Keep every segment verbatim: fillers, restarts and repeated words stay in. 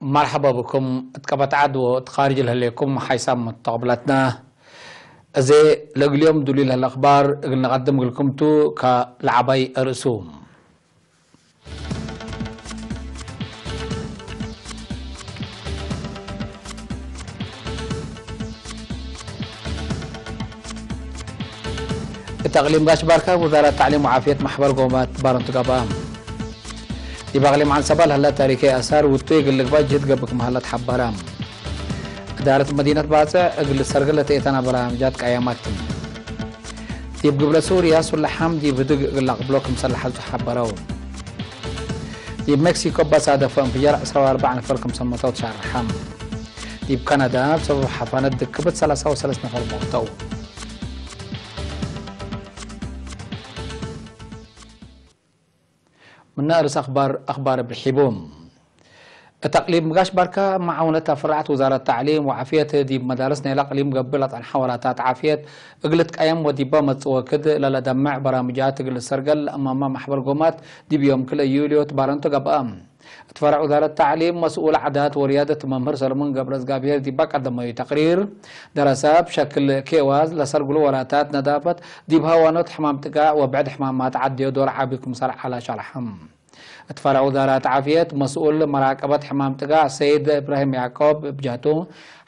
መርሐባ ብኩም እት ቀበት ዐድ ወእት ካርጅ ለህሌኩም ሓይሳም መተቀብላትና። እዜ ለእግል ዮም ዱሊል ለህለ አክባር እግል ንቀድም እግልኩም ቱ። ከለዐባይ አርእሱ። እት አቅሊም ጋሽ ባርካ ውዛረት ተዕሊም ወዓፍየት መሕበር ጎማት ባረንቱ ገብአ። ዲብ አቅሊም ዐንሰባ ለህለ ታሪካይ አሳር ውጡይ እግል ልግባእ ጅህድ ገብእ ክም ሀለ ተሐበረ። እዳረት መዲነት ባጽዕ እግል ሰርግል ለተኤተና በርናምጃት ቀየመት። ዲብ ግብለ ሱርያ ሱላሓም ዲብ ህድግ እግል ለአቅብሎ ክምሰል ለሐዙ ሐበረው። ዲብ ሜክሲኮ እበ ሳደፈ እንፍጃር ዕስራ ወአርበዕ ነፈር ክምሰል መተው ተሻርሐ። ዲብ ካናዳ እብ ሰበብ ሐፋነት ድክብት ሰላሳ ወሰለስ ነፈር ሞተው። ምነ አርእስ አክባር፣ አክባር እብ ርሒቡ። እት አቅሊም ጋሽ ባርካ መዓውነት አፈራዐት ውዛረት ተዕሊም ወዓፍየት ዲብ መዳርስ ናይለ አቅሊም ገብእ ለጸንሐ ወራታት ዓፍየት እግል ልትቀየም ወዲበ መጽእ ወክድ ለለደምዕ በራምጃት እግል ልሰርገል ለአማመ መሕበር ጎማት ዲብ ዮም ክልኤ ዩልዮ እት ባረንቱ ገብአ። እት ፈረዕ ውዛረት ተዕሊም መስኡል ዓዳት ወርያደት መምህር ሰለሙን ገብረዝጋብሄር ዲበ ቀደመዩ ተቅሪር፣ ደረሰ እብ ሸክል ኬዋዝ ለሰርግሉ ወራታት ነዳፈት ዲብ ሀዋኖት ሕማም ጥጋዕ ወብዕድ ሕማማት ዐድዮ ዶር ዐቢ ክምሰል ዐለ ሸርሐም። እት ፈረዕ ውዛራት ዓፍየት መስኡል መራቀበት ሕማም ጥጋዕ ሰይድ እብራሂም ያዕቆብ እብ ጀህቱ፣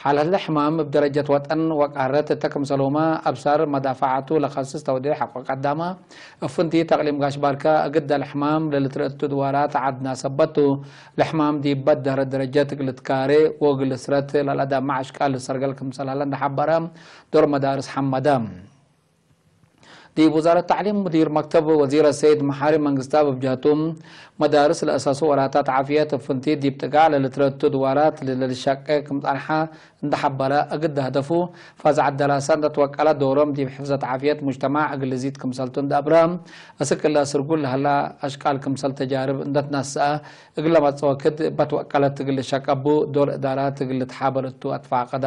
ሐለትለ ሕማም እብ ደረጀት ወጠን ወቃረት እተ ክምሰልሁመ አብሳር መዳፈዓቱ ለከስስ ተውዴሕ ሐቆ ቀዳመ፣ እብ ፍንቲት አቅሊም ጋሽ ባርካ እግል ዳል ሕማም ለልትረእቱ ድዋራት ዐድ ናሰበት ቱ፣ ለሕማም ዲብ በደረ ደረጀት እግል ልትካሬ ወእግል ልስረት ለለአዳምዕ አሽቃል ልሰርገል ክምሰል ሀለ እንደ ሐበረ ዶር መዳርስ ሐመደ። ዲብ ውዛረት ተዕሊም ሙዲር መክተብ ወዚር አሰይድ መሓሪ መንግስተኣብ እብ ጀህቱ፣ መዳርስ ለአሰሱ ወራታት ዓፍየት እብ ፍንቲት ዲብ ጥጋዕ ለልትረቱ ድዋራት ለልሸቄ ክም ጸንሐ እንደ ሐበረ፣ እግል ደህደፉ ፋዛዐት ደራሰ እንደ ትወቀለ ዶሮም ዲብ ሕፍዘት ዓፍየት ሙጅተማዕ እግል ልዚድ ክምሰልቱ እንደ አብረ፣ አስክ እለ ስርጉል ለሀላ አሽቃል ክምሰል ተጃርብ እንደ ትነስአ እግል ለመጽእ ወክድ እበ ትወቀለት እግል ልሸቀቡ ዶር እዳራት እግል ልትሓበር እቱ አትፋቀደ።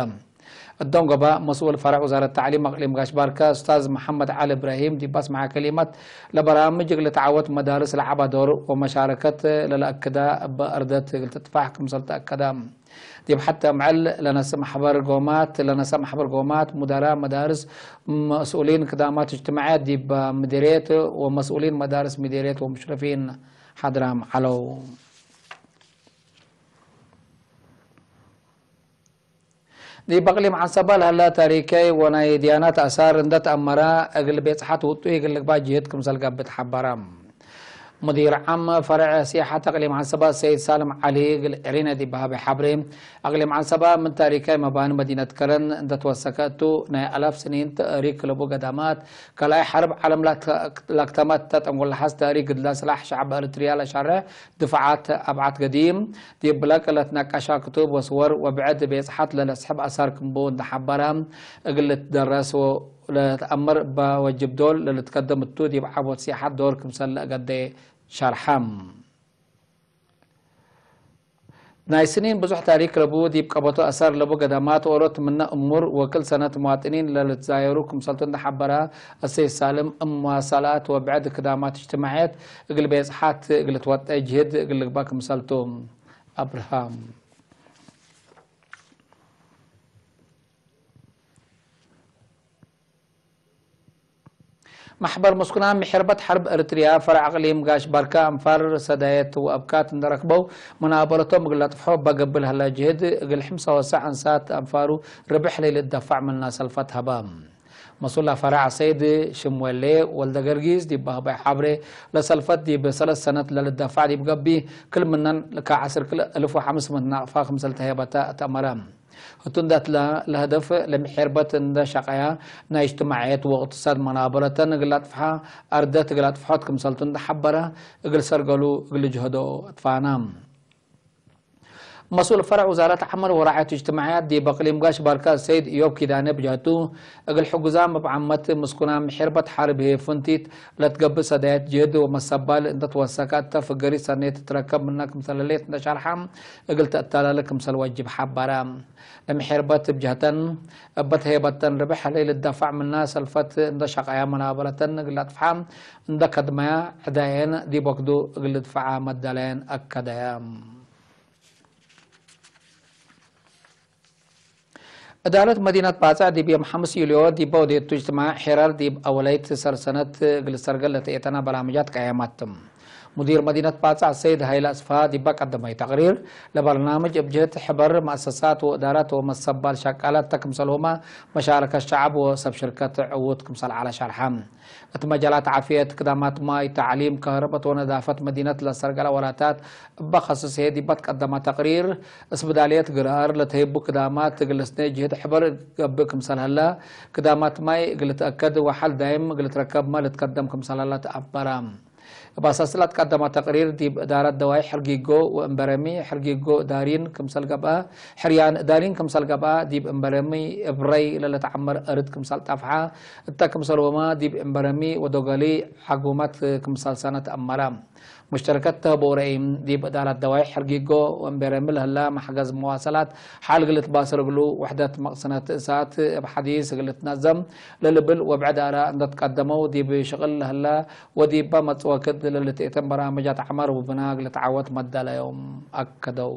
እዶም ገባ መስኡል ፈረዕ ውዛረት ተዕሊም አቅሊም ጋሽ ባርከ ኡስታዝ መሐመድ ዐሊ እብራሂም ዲብ አስመዐ ከሊመት፣ ለበራምጅ እግል ልትዓወት መዳርስ ለዐበ ዶር ወመሻረከት ለለአክዳ እበ አርደት እግል ትጥፋሕ ክምሰል ተአከደ። ዲብ ሐቴ አምዕል ለነስእ መሕበር ጎማት፣ ለነስእ መሕበር ጎማት፣ ሙደራእ መዳርስ፣ መስኡሊን ክዳማት እጅትማዕየት ዲብ ምዲርየት ወመስኡሊን መዳርስ ምዲርየት ወሙሽረፊን ሐድራም ዐለው። ዲብ አቅሊም ዐንሰበ ለሀለ ታሪካይ ወናይ ድያናት አሳር እንደ ተአመረ፣ እግል ቤጽሐት ውጡይ እግል ልግባእ ጅህድ ክምሰል ገብእ ተሐበረ። ሙዲር ዓም ፈርዕ ሲያሐት አቅሊም ዐንሰበ ሰይድ ሳልም ዐሊ እግል ኤሪነ ዲብ ሀበ ሐብሬ፣ አቅሊም ዐንሰበ ምን ታሪካይ መባኒ መዲነት ከረን እንደ ትወሰከ እቱ፣ ናይ አላፍ ስኒን ተእሪክ ለቡ ገዳማት፣ ካልኣይ ሐርብ ዓለም ለአክተመት ተጠንጎለሐስ ታሪክ ግድለ ስላሕ ሸዕብ ኤሪትርያ ለሸርሕ ድፋዓት አብዓት ገዲም፣ ዲብ ብለቅ ለትነቀሻ ክቱብ ወስወር ወብዕድ ቤጽሐት ለለስሕብ አሳር ክምቡ እንደ ሐበረ፣ እግል ልትደረስ ወለትአምር እበ ወጅብ ዶል ለልትከደም እቱ፣ ዲብ ዐቦት ሲያሐት ዶር ክምሰል ለአገዴ ሸርሐ። ናይ ስኒን ብዙሕ ታሪክ ለቡ፣ ዲብ ቀበቱ አሳር ለቡ ገዳማት ኦሮት ምነ እሙር ወክል ሰነት ሙዋጥኒን ለልትዛየሩ ክምሰልቱ እንደ ሐበረ፣ አሰይድ ሳልም እብ መዋሰላት ወብዕድ ክዳማት እጅትማዕየት እግል ቤጽሐት እግል ልትወጠ ጅህድ እግል ልግበእ ክምሰልቱ። አብርሃም። መሕበር ምስኩናን ምሕርበት ሐርብ ኤሪትርያ ፈርዕ አቅሊም ጋሽ ባርካ አንፋር ሰዳየት ወአብካት እንደ ረክበው፣ መናበረቶም እግል ለጥፍሖ እበ ገብእ ለሀለ ጅህድ እግል ሕምሰ ወሰዕ አንሳት አንፋሩ ርብሕ ለኢልትደፋዕ ምንና ሰልፈት ሀበ። መሱል ፈርዕ ሰይድ ሽምወሌ ወልደገርጊስ ዲብ ሀበ ሐብሬ፣ ለሰልፈት ዲብ ሰለስ ሰነት ለልትደፋዕ ዲብ ገብእ፣ ክል ምነን ከዐስር ክልኤ እልፍ ወሐምስ ምእት ናቅፋ ክምሰል ተሀበተ አትአመረ። ህቱ እንደ ለሀደፍ ለምሕርበት እንደ ሸቀያ፣ ናይ እጅትማዕየት ወእቅትሳድ መናበረተን እግል ለጥፍሐ፣ አርደት እግል አጥፍሖት ክምሰልቱ እንደ ሐበረ፣ እግል ሰርገሉ እግል ልጅሀዶ አትፋና። መስኡል ፈርዕ ውዛረት ዐመል ወራዕየት እጅትማዕያት ዲብ እቅሊም ጋሽ ባርካ ሰይድ እዮብ ኪዳነ ብጀህቱ፣ እግል ሕጉዛም እብ ዓመት ምስኩናም ሒርበት ሐርብ ህዬ ፍንቲት ለትገብእ ሰዳየት ጅህድ ወመሰባል እንደ ትወሰከ እተ ፍገሪት ሰኔት ትትረከብ ምነ ክምሰል ህሌት እንደ ሸርሐ፣ እግል ተአተላለ ክምሰል ወጅብ ሐበረ። ለምሒርበት እብ ጀህተን፣ እበ ተሄበተን ርብሕ ለኢልትደፈዕ ምነ ሰልፈት እንደ ሸቀያ መናበረተን እግል ለአጥፍሐ እንደ ከድመያ፣ ዕዳየን ዲብ ወክዱ እግል ልድፈዓ መደለየን አከደየ። እዳለት መዲነት ባጽዕ ዲብ ዮም ሐምስ ዩልዮ ዲበ ወዴቱ እጅትማዕ ሒራር ዲብ አወለይት ሰር ሰነት እግል ሰርገል ለተኤተና በርናምጃት ቀየማት። ሙዲር መዲነት ባጽዕ ሰይድ ሀይለ አስፋ ዲበ ቀደመዩ ተቅሪር፣ ለበርናምጅ እብ ጅህት ሕበር መአሰሳት ወእዳራት ወመሰባል ሸቃላት ተ ክምሰልሁመ መሻረከት ሸዐብ ወሰብ ሽርከት ዕዉት ክምሰል ዐለ ሸርሐ። እት መጃላት ዓፍየት፣ ክዳማት ማይ፣ ተዕሊም፣ ከህረበት ወነዳፈት መዲነት ለሰርገለ ወላታት እበ ከስስ ህዬ ዲበ ትቀደመ ተቅሪር፣ እስብዳልየት ግራር ለተህቡ ክዳማት እግል ልስኔ ጅህድ ሕበር ገብእ ክምሰል ሀለ፣ ክዳማት ማይ እግል ልትአከድ ወሐል ዳይም እግል ልትረከብመ ልትከደም ክምሰል ሀለ ተአበረ። እብ አሳስ ለትቀደመ ተቅሪር፣ ዲብ እዳረት ደዋይ ሕርጊጎ ወእምበረሚ ሕርጊጎ እዳሪን ክምሰል ገብአ፣ ሕርያን እዳሪን ክምሰል ገብአ፣ ዲብ እምበረሚ እብ ረይ ለለትዐመር እርድ ክምሰል ጠፍሐ፣ እተ ክምሰልሁመ ዲብ እምበረሚ ወዶገሊ ሐጉመት ክምሰል ሰነ ተአመረ። ሙሽተረከት ተህቦ ረአይም፣ ዲብ እዳረት ደዋይ ሕርጊጎ ወእምበረሚ ለህለ መሕገዝ መዋሰላት ሐል እግል ልትባሰር እግሉ፣ ውሕደት መቅሰነት እሳት እብ ሐዲስ እግል ልትነዘም ለልብል ወብዕድ አራ እንደ ትቀደመው፣ ዲብ ሽቅል ለህለ ወዲበ መጽእ ወክድ ለልትኤተን በራምጃት ዐመር ውብናግ ለተዓወት መደለዮም አከደው።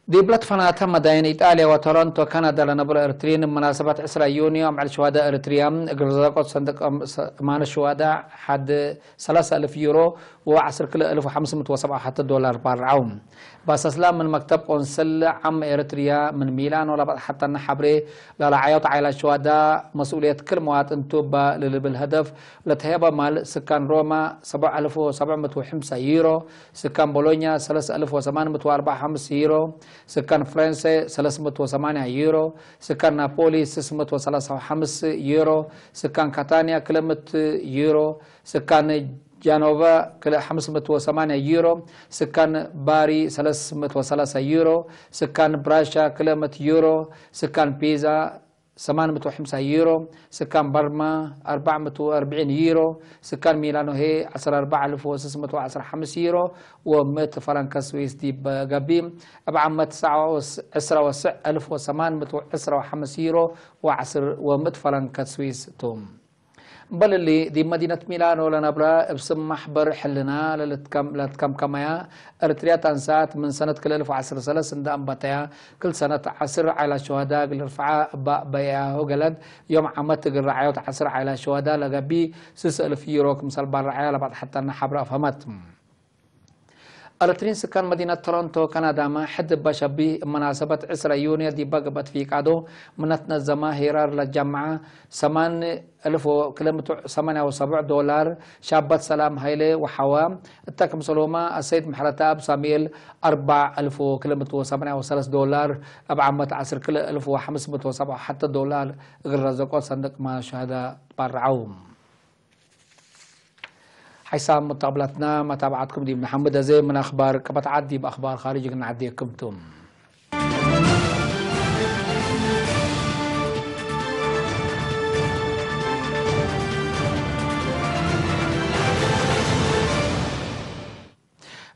ዲብ ለትፈናተ መዳይን ኢጣልያ ወቶሮንቶ ካናዳ ለነብሮ ኤርትርይን፣ እብ መናሰበት ዕስራ ዩንዮ አምዕል ሸዋዳ ኤርትርያ እግል ረዘቆት ሰንድቅ እማነ ሸዋዳ ሐድ ሰላሳ አልፍ ዩሮ ወዐስር ክልኤ አልፍ ወሐምስ ምእት ወሰብዓ ወሐተ ዶላር ባርዐው። ባሰስላ ምን መክተብ ቆንስል ዓም ኤረትርያ ምን ሚላኖ ለበጽሐተነ ሐብሬ፣ ለረዓዮት ዓይላት ሸዋዳ መስኡልየት ክል መዋጥን ቱ እበ ለልብል ሀደፍ ለተሄበ ማል፣ ስካን ሮማ ሰብዕ አልፍ ወሰብዕ ምእት ወሐምሳ ዩሮ፣ ስካን ቦሎኛ ሰለስ አልፍ ወሰማን ምእት ወአርበዕ ወሐምስ ዩሮ፣ ስካን ፍረንሴ ሰለስ ምእት ወሰማንያ ዩሮ፣ ስካን ናፖሊ ስስ ምእት ወሰላሳ ወሐምስ ዩሮ፣ ስካን ካታንያ ክልኤ ምእት ዩሮ፣ ስካን ጃኖቨ ክልኤ ሐምስ ምእት ወሰማንያ ዩሮ፣ ስካን ባሪ ሰለስ ምእት ወሰላሳ ዩሮ፣ ስካን ብራሻ ክልኤ ምእት ዩሮ፣ ስካን ፒዛ ሰማን ምእት ወሐምሳ ዩሮ፣ ስካን በርማ አርበዕ ምእት ወአርብዒን ዩሮ፣ ስካን ሚላኖ ህዬ ዐስር አርበዕ አልፍ ወስስ ምእት ወዐስር ሐምስ ዩሮ ወምእት ፈረንከ ስዊስ ዲብ ገቢ፣ እብ ዓመት ሰዕ ወስ-፣ ዕስራ ወስዕ አልፍ ወሰማን ምእት ወዕስራ ወሐምስ ዩሮ ወዐስር ወምእት ፈረንከ ስዊስ ቱ። እምበል እሊ፣ ዲብ መዲነት ሚላኖ ለነብረ፣ እብ ስም ማሕበር ሕልና ለልትከም-፣ ለትከምከመያ ኤረትርያት አንሳት፣ ምን ሰነት ክልኤ አልፍ ወዐስር ሰለስ እንደ አንበተያ፣ ክል ሰነት ዐስር ዓይላት ሸዋዳ እግል ልርፍዓ እበ በይአሁ ገለድ፣ ዮም ዓመት እግል ረዓዮት ዐስር ዓይላት ሸዋዳ ለገብእ ስስ እልፍ ዩሮ ክምሰል ባርዐያ ለባጽሐተነ ሐብረ አፍሀመት። ኤረትርይን ስካን መዲነት ቶሮንቶ ካናዳመ፣ ሕድ እበ ሸቢህ እብ መናሰበት ዕስራ ዩንዮ ዲበ ገብአት ፊቃዶ ምነ ትነዘመ ሂራር ለትጀመዐ ሰማን አልፍ ወክልኤ ምእት ወሰማንያ ወሰብዕ ዶላር ሻበት ሰላም ሀይሌ ወሐወ፣ እተ ክምሰልሁመ አሰይድ ምሕረተአብ ሳሙኤል አርበዕ አልፍ ወክልኤ ምእት ወሰማንያ ወሰለስ ዶላር እብ ዓመት ዐስር ክልኤ አልፍ ወሐምስ ምእት ወሰብዓ ወሐተ ዶላር እግል ረዘቆ ሰንድቅ ማነ ሸሃዳ ትባረዐው። ሓይሳም ሙተቅብላትና መታብዓትኩም ዲብ ነሐምድ። አዜ ምን አክባር ቀበት ዐድ ዲብ አክባር ካርጅ እግል ነዐዴኩም ቱ።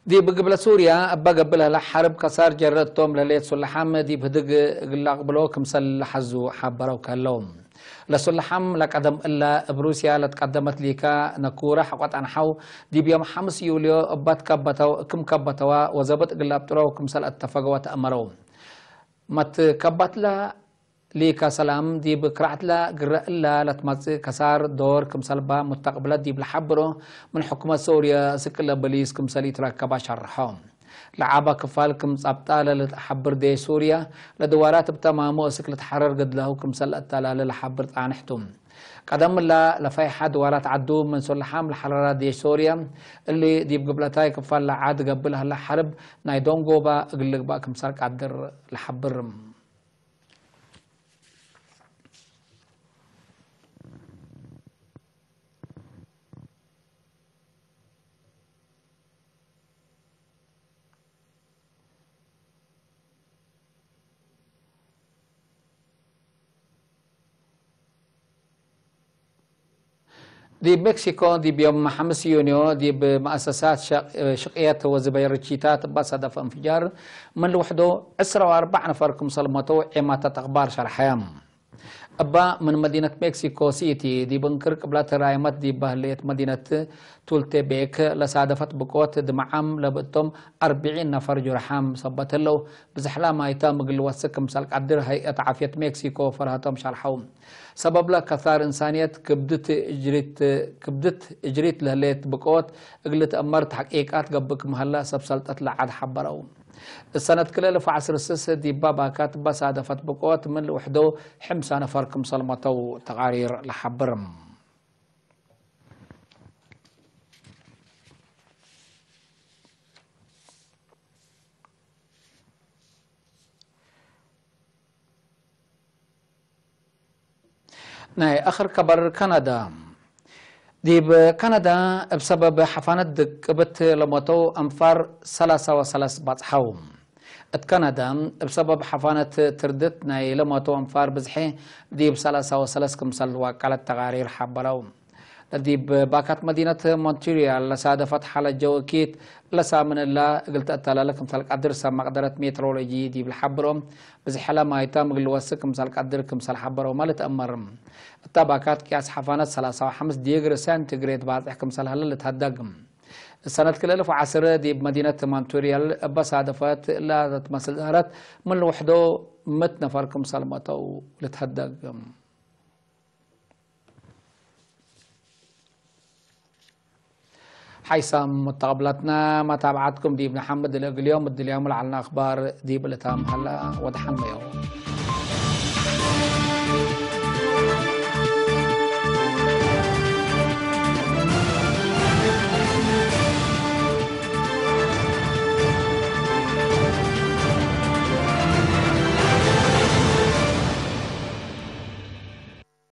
ዲብ ግብለ ሱርያ እበ ገብእ ለህለ ሐርብ ከሳር ጀረ እቶም ለህሌት ሱለሓም ዲብ ህድግ እግል ለአቅብሎ ክምሰል ለሐዙ ሐበረው ከለው። ለሱለሓም ለቀደም እለ እብ ሩስያ ለትቀደመት ሊካ ነኩረ ሐቆ ጠንሐው፣ ዲብ ዮም ሐምስ ዩልዮ እበ ትከበተው፣ ክም ከበተዋ ወዘብጥ እግል ለአብጥረው ክምሰል አተፈገወ ተአመረው። መትከበትለ ሊካ ሰላም ዲብ ክርዐትለ ግረ እለ ለትመጽእ ከሳር ዶር ክምሰልባ ሙተቅብለት ዲብ ለሐብሮ፣ ምን ሕኩመት ሶርየ እስክ ለበሊስ ክምሰል ኢትረከበ ሸርሖ። ለዐበ ክፋል ክም ጸብጠ ለልትሐብር ዴሽ ሱርየ፣ ለድዋራት እብ ተማሙ እስክ ልትሐረር ገድለሁ ክምሰል ለአተላለ ለሐብር ጻንሕ ቱ። ቀደም እላ ለፈይሐ ድዋላት ዐዱ ምን ሶልሓም ለሐረራ ዴሽ ሶርየ፣ እሊ ዲብ ግብለታይ ክፋል ለዓድ ገብእ ለሀለ ሐርብ ናይ ዶንጎባ እግል ልግባእ ክምሰል ቀድር ለሐብር። ዲብ ሜክሲኮ፣ ዲብ ዮም ሐምስ ዩንዮ፣ ዲብ መአሰሳት ሸቅ-፣ ሽቅየት ወዝበ ርቺታት እበ ሰደፍ እንፍጃር፣ ምን ልውሕዶ ዕስራ ወአርበዕ ነፈር ክምሰል መተው ዔማታት አክባር ሸርሐየ። እባ ምን መዲነት ሜክሲኮ ሲቲ ዲብ እንክር ቅብለት ራይመት ዲብ በህልየት መዲነት ቱልቴቤክ ለሳደፈት ብቆት ድመዓም ለብእቶም አርብዒን ነፈር ጁርሓም ሰበት ህለው፣ ብዝሕላ ማይታም እግል ልወስክ ክምሰል ቀድር ሀይአት ዓፍየት ሜክሲኮ ፈርሀቶም ሸርሐው። ሰበብለ ከሳር እንሳንየት ክብድት እጅሪት፣ ክብድት እጅሪት ለህሌት ብቆት እግል ልትአመር ተሕቂቃት ገብእ ክም ሀላ ሰብ ሰልጠት ለዓድ ሐበረው። እሰነት ክለ ልፍ ዐስር ስስ ዲባ ባካት በሳደፈት ብቆት ምን ልውሕዶ ሕምሳ ነፈር ክምሰል መተው ተቃሪር ለሐብር። ናይ አክር ከበር ከነዳ። ዲብ ከነዳ እብ ሰበብ ሐፋነት ድቅብት ለሞተው አንፋር ሰላሳ ወሰለስ ባጽሐው። እት ከነዳ እብ ሰበብ ሐፋነት ትርድት ናይ ለሞተው አንፋር ብዝሒ ዲብ ሰላሳ ወሰለስ ክምሰል ዋቀለት ተቃሪር ሐበረው። ለዲብ ባካት መዲነት ሞንትሪያል ለሳደፈት ሓለት ጀው እኪት ለሳምን እላ እግል ተአተላለ ክምሰል ቀድር ሰብ መቅደረት ሜትሮሎጂ ዲብ ለሐብሮ ብዝሐ ለማይታም እግል ልወስክ ክምሰል ቀድር ክምሰል ሐበረውመ ልትአመር። እታ ባካት ቅያስ ሐፋነት ሰላሳ ወሐምስ ዲግሪ ሴንቲግሬድ ባጽሕ ክምሰል ሀለ ልትሀደግ። ሰነት ክልኤ እልፍ ወዐስር ዲብ መዲነት ማንቱሪያል እበ ሳደፈት ለትመስል ዳህረት ምን ልውሕዶ ምእት ነፈር ክምሰል መተው ልትሀደግ። ሓይሳም ሙተቀብላትና መታብዓትኩም ዲብ ነሐምድ። ለእግል ዮም እድልያሙ ለዐልነ አክባር ዲብ ልታም ሀላ። ወደሐን መየው።